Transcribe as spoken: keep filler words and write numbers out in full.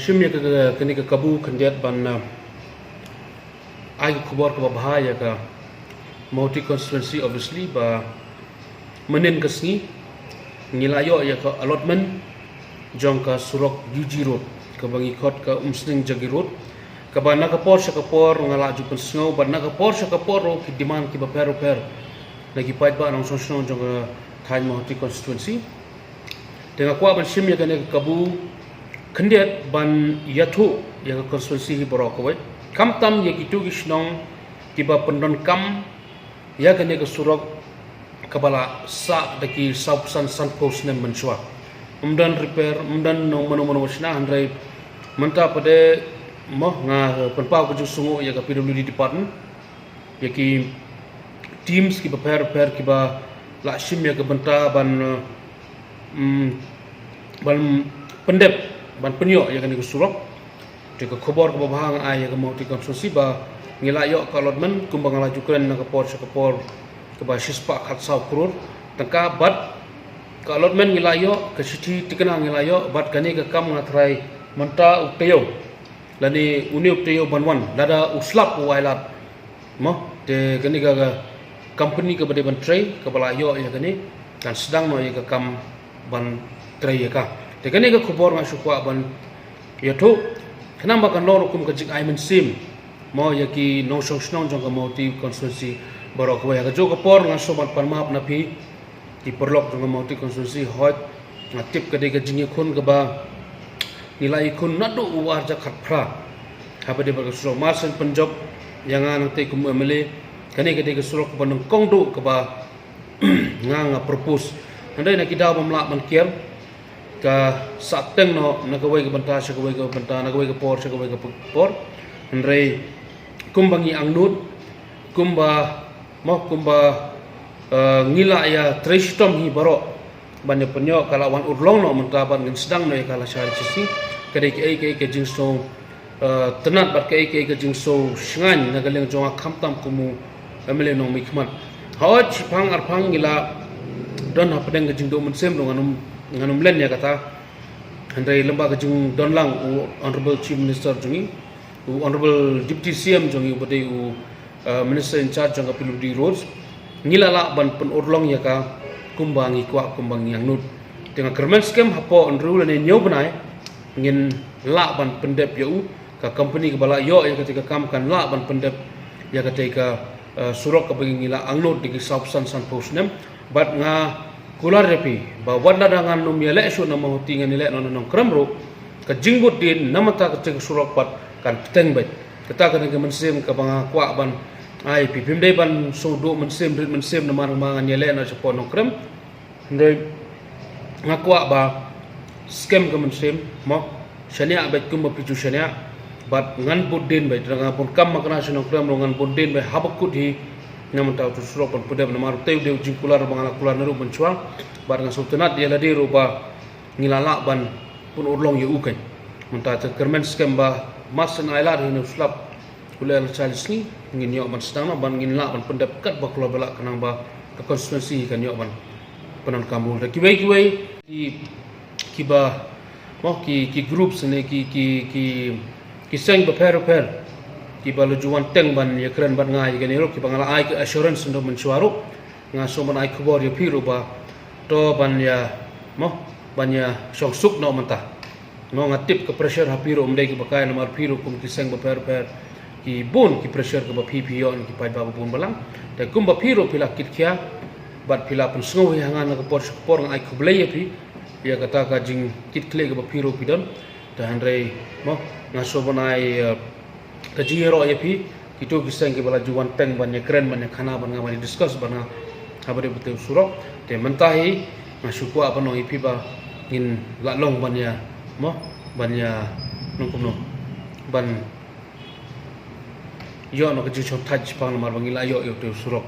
Shim ïa ka, kane ka kabu khyndiat ban, uh, ai ka khubor kaba bha ïa ka Mawhati constituency, obviously, ba mynnin ka sngi ngi la ïoh ïa ka allotment jong ka surok U G Road, kaba ngi khot ka Umsning Jagi Road, kaba na ka por sha ka por nga la ju pynsngew, bad na ka por sha ka por ruh ki demand kiba pher pher na ki paidbah nongshong shnong jong ka thaiñ Mawhati constituency. Te nga kwah ban shim ïa kane ka kabu khyndiat ban ïathuh ïa ka constituency hi baroh kawei, khamtam ïa kito ki shnong kiba pyndonkam ïa kane ka surok kaba la sah da ki saw phew san, san phew snem mynshuwa. Ym don repair, ym don nong mano mano shna, hynrei mynta pat de mo nga pynpaw ka jingsngewnguh ïa ka P W D department, ïa ki teams kiba pher pher kiba la shim ïa ka bynta ban, uh, mm, ban pyndep, ban pynïoh ïa kane ka surok. Te ka khubor kaba bha nga ai ïa ka Mawhati constituency ba ngi la ïoh ka allotment, kumba nga la ju kren na ka por sha ka por, kaba shispah khatsaw klur tyngka, bad ka allotment ngi la ïoh, ka shithi thikna ngi la ïoh, bad kane ka kam nga tharai mynta u taïew lane une u taïew ban wan, lada u slap u ailad, mo, te kane ka, ka company kaba dei ban trei, kaba la ïoh ïa kane, kan sdang noh ïa ka kam ban trei ïa ka. Te kane ka khubor nga shu kwah ban ïathuh, khnang ba kan long ruh kum ka jingai mynsiem, mo, ïa ki nongshong shnong jong ka Mawhati constituency baroh kawei. Ha kajuh ka por nga shu ban pan map na phi ki paralok jong ka Mawhati constituency, hooid nga tip ka dei ka jingïakhun kaba ngi la ïakhun naduh u ar hajar khatphra, haba dei bad ka surok. Mar shen pynjop ïa nga nangtei kum u M L A, kane ka dei ka surok kaba nyngkong duh kaba nga, nga propose. Hynrei na ki daw bym lah ban kiar, ka sah teng noh na kawei ka bynta sha kawei ka bynta, na kawei ka por sha kawei ka por. Hynrei kumba ngi angnud, kumba mo, kumba, eh, ngi la ïa trei shitom hi baroh ban ïa pynïoh, ka la wan urlong noh mynta bad ngin sdang noh ïa ka lashai lashisngi. Ka dei kaei kaei ka jingsngew, eh, tynnad bad kaei kaei ka jingsngew shngaiñ na ka liang jong nga khamtam kum u M L A nongmihkhmat. Hooid, shiphang arphang ngi la don hapdeng ka jingduh mynsiem ruh, ngan ym, ngan ym len ïa kata. Hynrei lyngba ka jingdon lang u Honourable Chief Minister jong ngi, u Honourable Deputy C M jong ngi, uba dei u, uh, Minister in charge jong ka P W D Roads, ngi la lah ban pynurlong ïa ka kumba ngi kwah, kumba ngi angnud. Te nga kyrmen skhem hapoh hynriew lane hynñiew bnai ngin lah ban pyndep ïa u, ka company kaba la ïoh ïa katei ka kam kan lah ban pyndep ïa katei ka, uh, surok kaba ngi la angnud da ki saw phew san, san phew snem. Bad nga kular ïa phi ba wat lada ngan ym ïaleh shuh na Mawhati, ngan ïaleh noh na Nongkrem ruh, ka jingbud dien na mynta katei ka surok pat kan bteng beit. Kata ka dei ka mynsiem kaba nga kwah ban ai ïa phi. Phim dei ban sngewduh mynsiem, rit mynsiem namar ba ngan ïaleh noh shapoh Nongkrem. Hynrei nga kwah ba skhem ka mynsiem, mo, shaniah beit kumba phi ju shaniah. Bad ngan bud dien beit, lada nga bun kam makna sha Nongkrem ruh ngan bud dien beit haba kut hi na mynta utu u surok ban pyndep, namar utei u dei u jingkular ba nga la kular naduh mynshuwa. Bad nga sngewtynnad ïa lade ruh ba ngi la lah ban pynurlong ïa u keiñ. Mynta te kyrmen skhem ba mar shen ailad hi ne u slap u leh lashai lashisngi, ngin ïoh ban sdang noh bad ngin lah ban pyndep katba kloi ba lah, khnang ba ka constituency kan ïoh ban pyndonkam ruh da kiwei kiwei ki, kiba, mo, ki, ki groups ne ki, ki, ki, ki seng bapher bapher kiba la ju wan teng ban ïakren bad nga ïa kane ruh, kiba nga la ai ka assurance naduh mynshuwa ruh. Nga shu ban ai khubor ïa phi ruh ba to ban ïa, mo, ban ïa shong suk noh mynta. Mo, nga tip ka pressure ha phi ruh ym dei kaba kai, namar phi ruh kum ki seng bapher bapher ki bun ki pressure kaba phi, phi ïoh na ki paidbah ba bun balang. Te kumba phi ruh phi la kit khia bad phi la pynsngew hi ha nga na ka por sha ka por, nga ai khublei ïa phi ïa kata ka jingkit khlieh kaba phi ruh phi don. Te hynrei, mo, nga shu ban ai, eh, ka jingïaroh ïa phi, kito ki seng kiba la ju wan teng ban ïakren, ban ïakhana bad nga, ban ïa discuss bad nga haba dei ba utei u surok. Te mynta hi nga shu kwah ban ong ïa phi ba ngin lah long ban ïa, mo, ban ïa, nong kumno, ban ïoh noh ka jingshongthait shaphang namar ba ngi la ïoh ïa utei u surok.